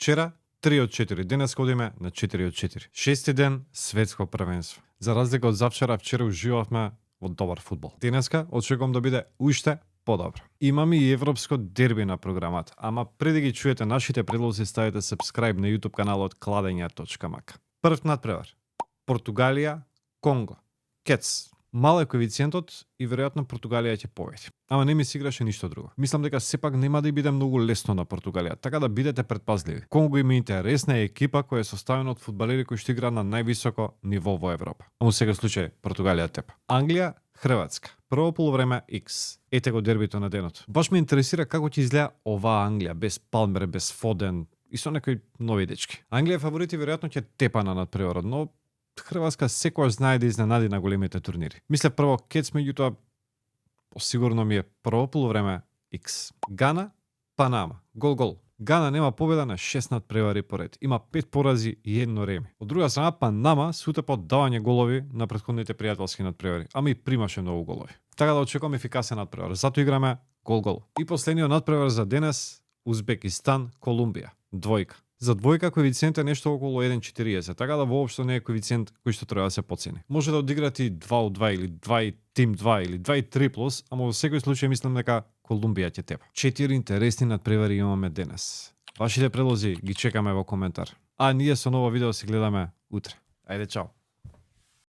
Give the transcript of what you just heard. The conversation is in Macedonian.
Вчера 3 од 4, денес одиме на 4 од 4. Шести ден светско првенство. За разлика од завчера, вчера уживавме во добар фудбал. Денеска очекувам да биде уште подобро. Имаме и европско дерби на програмата, ама преди да ги чуете нашите предлози, ставите subscribe на YouTube каналот Кладења.мк. Прв надпревар. Португалија, Конго. Кец. Мал е коефициентот и веројатно Португалија ќе победи. Ама не ми се играше ништо друго. Мислам дека сепак нема да биде многу лесно на Португалија, така да бидете предпазливи. Конго има интересна екипа која е составена од фудбалери кои што играат на највисоко ниво во Европа. А во секој случај Португалија тепа. Англија, Хрватска. Прво полувреме X. Ете го дербито на денот. Баш ме интересира како ќе изгледа оваа Англија без Палмер, без Фоден и со некои нови дечки. Англија фаворити веројатно ќе тепа на надпреварот, но Хрватска секогаш знае да изненади на големите турнири. Мислев прво Кец, меѓутоа сигурно ми е прво полувреме X. Гана, Панама. Гол-гол. Гана нема победа на 6 надпревари поред. Има 5 порази и 1 реми. Од друга страна, Панама се утепа од давање голови на претходните пријателски надпревари, ама и примаше многу голови. Така да очекувам ефикасен надпревар. Зато играме гол-гол. И последниот надпревар за денес, Узбекистан, Колумбија. Двојка. За двојка коефициент е нешто околу 1,40, така да воопшто не е коефициент кој што треба да се подцени. Може да одиграте 2 од 2 или 2 и тим 2 или 2 и 3+, ама во секој случај мислам дека Колумбија ќе тепа. 4 интересни надпревари имаме денес. Вашите предлози ги чекаме во коментар. А ние со ново видео се гледаме утре. Ајде, чао!